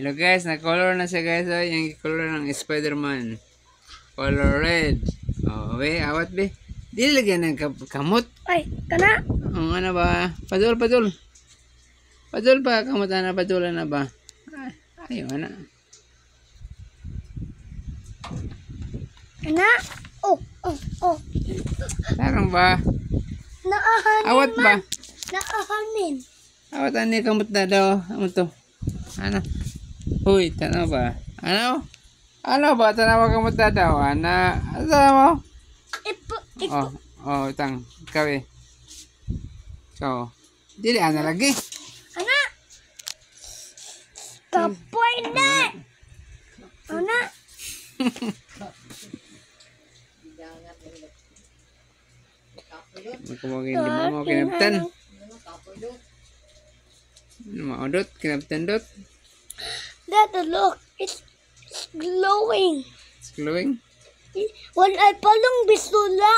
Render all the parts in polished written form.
Hello guys, na-color na siya, guys. Oh, yung color ng Spider-Man. Color red. Oh, be, awat be. Di lagyan ng kamot. Ay, kana. Ang ano ba? Padul, padul. Padul ba? Kamot na, padul na ba? Ay, ayaw na. Kana. Oh. Tarong ba? Naahanin Awat ba? Man. Naahanin. Awat ani kamot na daw. Ano to? Ano? Uy, tanaw ba? Ano? Ano ba? Tanaw kamot na daw. Ana? Ano mo? Ipo, ipo. Oh, itang. Ikaw eh. Ikaw. Dili, ana lagi. Ana. Kapoy na. Ana. Magkumagin di mo mo kinabtan. Maudot, kinabtan dot. Dad, look. It's glowing. It's glowing. When I palong bisula,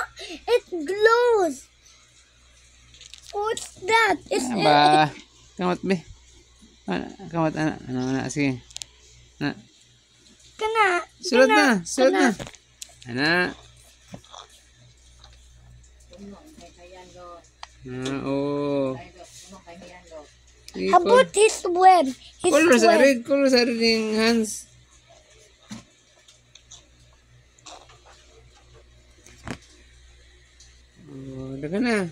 it glows. What's that? It's Ano ba? Kamot be. Ana, kamot ana. Ano ana sige. Ana. Kana. Sulat kana, na, sulat kana. Na. Ana. Ah, oh. Sige, How about his web? His color sa web. red, color sa red yung hands. Oh, daga na.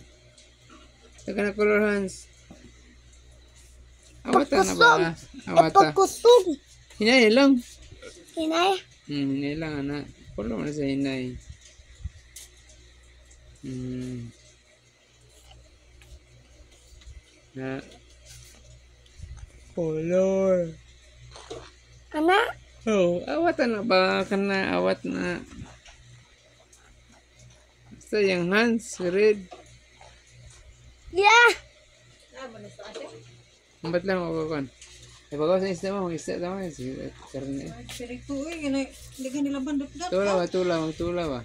Daga na color hands. Awata na ba? Awata. Ipakusog. Hinay lang. Hinay. Hinay lang, ana. Color mo na sa hinay. Na. Color. Ana. Oh, awat na ba? Kana awat na. Basta yung hands, red. Yeah. Ba't lang ako kon? Eh, pagaw sa isda mo, mag-isda tama. Sige, karne. Pirito eh, gana, hindi ka nila bandot dot. Tula ba, tula, magtula ba?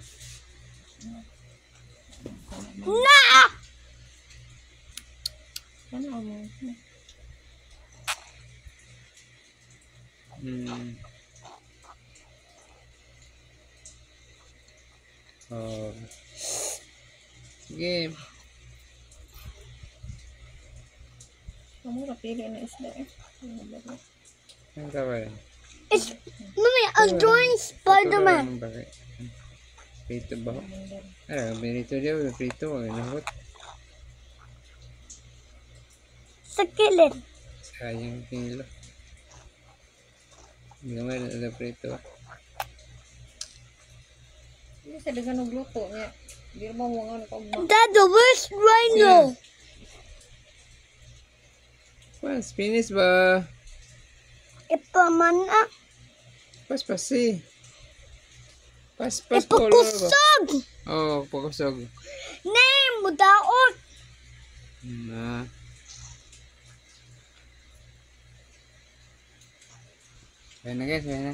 Na. Ano mo? Oh. Sige. Amo ra pili na isda eh. Ano ka ba yun? It's Mommy, I'm drawing Spider-Man. Bakit? Prito ba? Ay, prito diyo, prito. Ay, nahot. Sa kilid. Sayang kilo. Hindi ka meron na prito. Hindi sa dagan og luto niya. Di mo mo ko ma. Dad, the worst rhino. Pas, finish ba? Ipamana. Pas, pasi. Pas, pas, color ba? Ipakusog. Oh, pakusog. Name, mudaot. Na. Ayan na guys, ayan na.